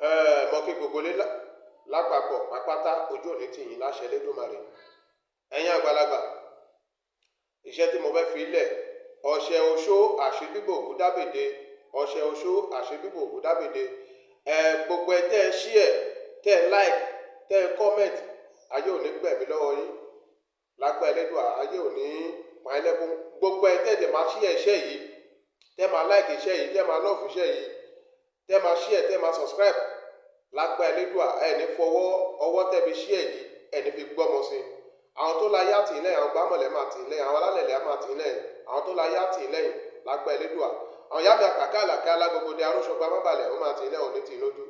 Mo kí gbogbo lé lápapọ̀ pápátá, ojú òní tì yín láṣẹ Elédùmarè. Ẹ̀yin àgbàlagbà, iṣẹ́ tí mo fẹ́ fi lẹ̀, ọṣẹ oṣó àṣebíbò Ògúndábèdé, ọṣẹ oṣó àṣebíbò Ògúndábèdé. Gbogbo ẹ tẹ́ ẹ share, tẹ́ ẹ like, tẹ́ ẹ comment, ayé ò ní gbẹ̀mí lọ́wọ́ yín lágbá Elédùà, ayé ò ní pa ẹ́ lẹ́kún. Gbogbo ẹ tẹ́ ẹ dẹ̀ máa share iṣẹ́ yìí, tẹ́ máa like iṣẹ́ yìí, tẹ́ máa love iṣẹ́ yìí, tẹ́ máa share, tẹ́ máa subscribe, lágbá Elédùà, ẹ ní fọwọ́ ọwọ́ tẹ́ fi share yìí, ẹ ní fi gbọ́mọ sí i. Àwọn tó láyé àtì lẹ́yìn, àwọn gbámọ̀lẹ́ máa tì lẹ́yìn, àwọn alálẹ̀lẹ̀ máa tì lẹ́yìn, àwọn tó láyé àtì lẹ́yìn lágbá Elédùà. Àwọn ìyá mi àpàká àlàkà alágbogbo arúṣọgba mábàlẹ̀, ó máa tì lẹ́yìn, òní tì lójú.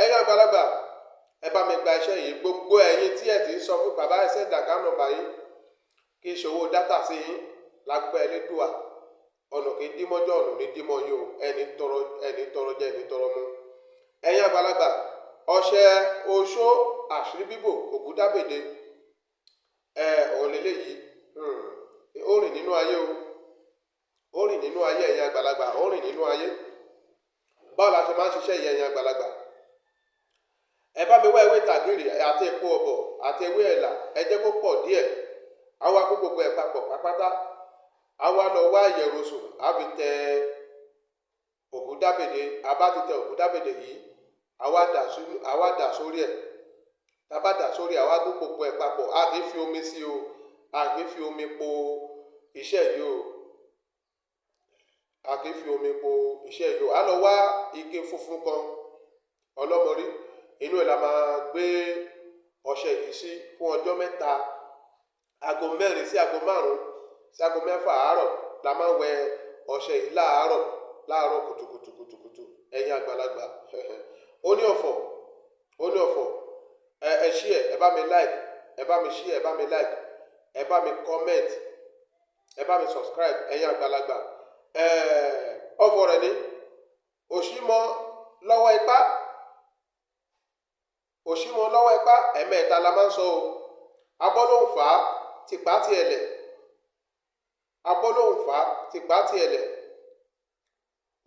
Ẹ̀yin àgbàlagbà, ẹ bá mi gba iṣẹ́ yìí. Gbogbo ẹ̀yin tí ẹ ti ń sọ fún bàbá ẹsẹ̀ account number yín kí ìṣòwò data sí yín, lágbá Elédùà, ọ̀nà kì í dímọ́jọ́, ọ̀nà ní dímọ́ yín o. Ẹni tọrọ, ẹni tọrọ jẹ, ẹni tọrọ mu. Ẹ̀yin àgbàlagbà, ọṣẹ oṣó àṣírí bíbò Ògúndábèdé, òun lélẹ́yìí. Ó rìn nínú ayé o, ó rìn nínú ayé. Ẹ̀yin àgbàlagbà, ó rìn nínú ayé. Báwo la ṣe máa ń ṣiṣẹ́ yìí, ẹ̀yin àgbàlagbà? Ẹ bá mi wá ewé tàgìrì àti epo ọ̀bọ̀ àti ewé ẹ̀là, ẹ jẹ́ kó pọ̀ díẹ̀. Àwa kó gbogbo ẹ̀ papọ̀ pápátá, àwa lọ wá ìyẹ̀rọ̀sùn, á fi tẹ Ògúndábèdé. A bá ti tẹ Ògúndábèdé yìí, àwa dà sórí ẹ̀. Tá a bá dà sórí ẹ̀, àwa gbó gbogbo ẹ̀ papọ̀. A kì í fi omi sí o, a kì í fi omi po iṣẹ́ yìí o, a kì í fi omi po iṣẹ́ yìí o. A lọ wá ike funfun kan ọlọ́mọrí, inú ẹ̀ la máa gbé ọṣẹ yìí sí fún ọjọ́ 3. Aago 4 sí aago 5 sí aago 6 àárọ̀ la máa wẹ ọṣẹ yìí, láàárọ̀ láàárọ̀ kùtùkùtù kùtùkùtù. Ẹ̀yin àgbàlagbà, ó ní ọ̀fọ̀, ó ní ọ̀fọ̀. Ẹ share, ẹ bá mi like, ẹ bá mi share, ẹ bá mi like, ẹ bá mi comment, ẹ bá mi subscribe. Ẹ̀yin àgbàlagbà, ọ̀fọ̀ rẹ̀ ní òṣìmọ̀ lọ́wọ́ ipá, òṣìmọ̀ lọ́wọ́ ipá, ẹ̀mẹ́ta la máa ń sọ o. Abọ́ ló ń fà á tìpá tiẹ̀ lẹ̀, abọ́ ló ń fà á tìpá tiẹ̀ lẹ̀.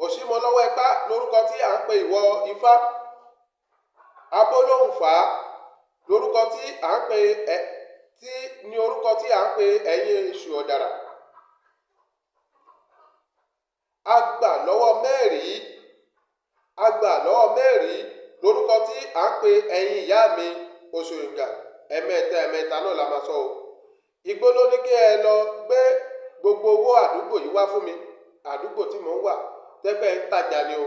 Òṣìmọ̀ lọ́wọ́ ipá lórúkọ tí à ń pe ìwọ Ifá. Abọ́ ló ń fà á lórúkọ tí à ń pe ẹ tí ní orúkọ tí à ń pe ẹ̀yin èṣù ọ̀dàrà. Agbà lọ́wọ́ mẹ́rìí, agbà lọ́wọ́ mẹ́rìí lórúkọ tí à ń pe ẹ̀yin ìyá mi Òṣòrìǹgà. Ẹ̀mẹ́ta ẹ̀mẹ́ta náà la máa sọ o. Igbó ló ní kí ẹ lọ gbé gbogbo owó àdúgbò yìí wá fún mi, àdúgbò tí mò ń wà tẹ́pẹ́ ń tajà ni o.